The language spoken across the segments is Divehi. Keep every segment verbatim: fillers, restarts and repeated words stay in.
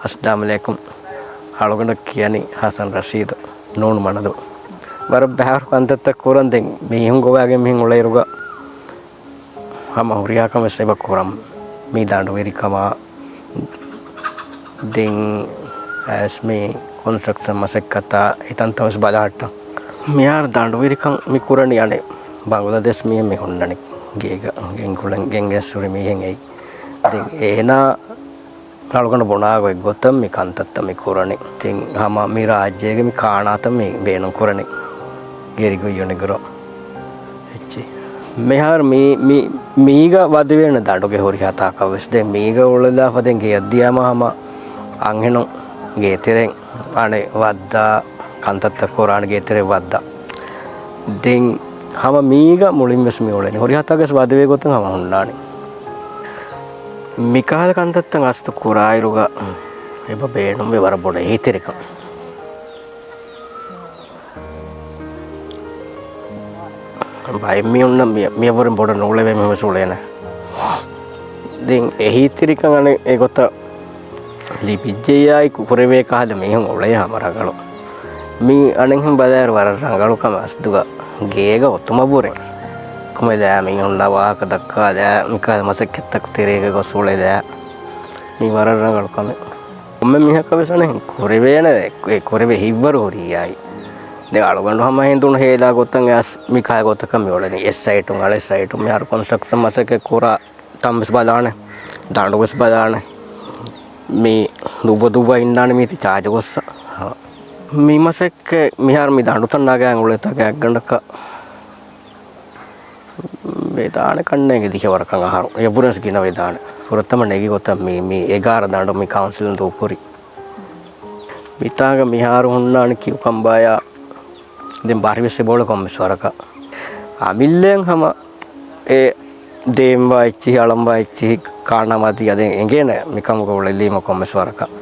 އައްސަލާމު ޢަލައިކުމް. އަޅުގަނޑަށް ކިޔަނީ ޙަސަން ރަޝީދު، ނޫނު މަނަދޫ. ވަރަށް ބައިވަރު ކަންތައްތައް ކުރަން ދެން މީހުން ގޮވާގެން މިހެން އުޅޭއިރުގަ ހަމަ ހުރިހާ ކަމެއް ވެސް އެބަ ކުރަން. މި ދަނޑުވެރިކަމާ ދެން އައިސް މި ކޮންސްޓްރަކްޝަން މަސައްކަތާ އެތަންތަން ވެސް ބަލަހައްޓަން. މިހާރު ދަނޑުވެރިކަން މި ކުރަނީ އަނެއް ބަނގުލަދޭޝް މީހެއް މި ހުންނަނީ ގޭގަ، ގެންގުޅެން ގެންގެން ހުރި މީހެއް އެއީ. ދެން އޭނާ އަޅުގަނޑު ބުނާ ގޮތްގޮތަށް މި ކަންތައްތައް މި ކުރަނީ. ތިން ހަމަ މި ރާއްޖޭގެ މި ކާނާތައް މި ބޭނުން ކުރަނީ. ގެރިގު ޔުނިގްރޯ އެއްޗި. މިހާރު މި، މި، މީގަ ވަދެވޭނެ ދަނޑުގެ ހުރިހާ ތާކަށް ވެސް. ދެން މީގަ އުޅެލާފަ ދެން ގެޔަށް ދިޔާމަ ހަމަ އަންހެނުން ގޭތެރެއިން އަނެއް ވައްދާ ކަންތައްތައް ކުރާނެ ގޭތެރެ ވައްދާ. ދެން ހަމަ މީގަ މުޅިން ވެސް މި އުޅެނީ. ހުރިހާ ތާކަށް ވަދެވޭ ގޮތުން ހަމަ ހުންނާނެ. މިކަހަލަ ކަންތައްތައް އަސްތު ކުރާއިރުގަ އެބަ ބޭނުންވޭ ވަރަށް ބޮޑަށް އެހީތެރިކަން. ބައެއް މީހުންނަށް މި، މިއަށްވުރެން ބޮޑަށް ނޫޅެވޭ މީހުން ވެސް އުޅޭނެ. ދެން އެހީތެރިކަން އަނެއް އެގޮތަށް ލިބިއްޖެޔާއި ކުރެވޭ ކަހަލަ މީހުން އުޅޭ ހަމަ ރަނގަޅު. މި އަނެއްހެން ބަލާއިރު ވަރަށް ރަނގަޅު ކަމެއް އަސްތުގަ ގޭގަ އޮތުމަށްވުރެ. ކުމެލާ މީހުންނަށް ވާހަކަ ދައްކާލާ، މިކަހަލަ މަސައްކަތްތަކު ތެރޭގަ ގޮސް އުޅެލާ. މީ ވަރަށް ރަނގަޅު ކަމެއް. ކޮންމެ މީހަކަށް ވެސް އަނެއް ކުރެވޭނެ، އެ ކުރެވޭ ހިތްވަރު ހުރިއްޔާއި. ދެން އަޅުގަނޑު ހަމަ ހެނދުނު ހޭލާ ގޮތަށް އަސް މި ކަހަލަ ގޮތަކަށް މި އުޅެނީ. އެއް ސައިޓުން އަނެއް ސައިޓުން މިހާރު ކޮންސްޓްރަކްޝަން މަސައްކަތް ކުރާ ތަން ވެސް ބަލާނެ، ދަނޑު ވެސް ބަލާނެ. މި ދުއްވަ ދުއްވަ އިންނާނެ މީތި ޗާޖު ގޮއްސަ. މި މަސައްކަތް މިހާރު މި ދަނޑުތައް ނަގާ އުޅޭތާ ގާތްގަނޑަކަށް ވެދާނެ ކަންނޭނގެ ދިހަވަރަކަށް އަހަރު. އެބުރެންސް ގިނަ ވެދާނެ. ފުރަތަމަ ނެގި ގޮތަށް މި، މި އެގާރަ ދަނޑު މި ކައުންސިލުން ދޫކުރި. މިތާނގަ މިހާރު ހުންނާނެ ކިއުކަމްބާޔާ ދެން ބާރި ވެސް އެބައުޅޭ ކޮންމެސް ވަރަކަށް. އަމިއްލައިން ހަމަ އެ ދޭންވާ އެއްޗިހި، އަޅަންވާ އެއްޗިހި ކާނާ މަތި އަދި އެނގޭނެ މިކަމުގަ އުޅެލީމަ ކޮންމެސް ވަރަކަށް.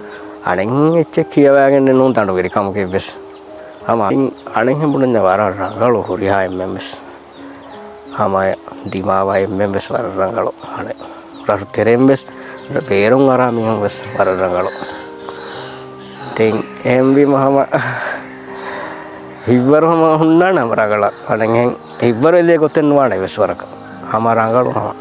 އަނެއް އެއްޗެއް ކިޔަވާގެންނެއް ނޫން ދަނޑުވެރިކަމުގެ ވެސް. ހަމަ އަނެއްހެން ބުނަންޏާ ވަރަށް ރަނގަޅު ހުރިހާ އެންމެން ވެސް. ހަމަ ދިމާވާ އެންމެން ވެސް ވަރަށް ރަނގަޅު. އަނެއް ރަށު ތެރެއިން ވެސް ބޭރުން އަރާ މީހުން ވެސް ވަރަށް ރަނގަޅު. ދެން އެހެންވީމަ ހަމަ ހިތްވަރު ހަމަ ހުންނާނެ ހަމަ ރަނގަޅަށް. އަނެއްހެން ހިތްވަރު އެލޭ ގޮތެއް ނުވާނެ އެއްވެސް ވަރަކަށް. ހަމަ ރަނގަޅު ހަމަ.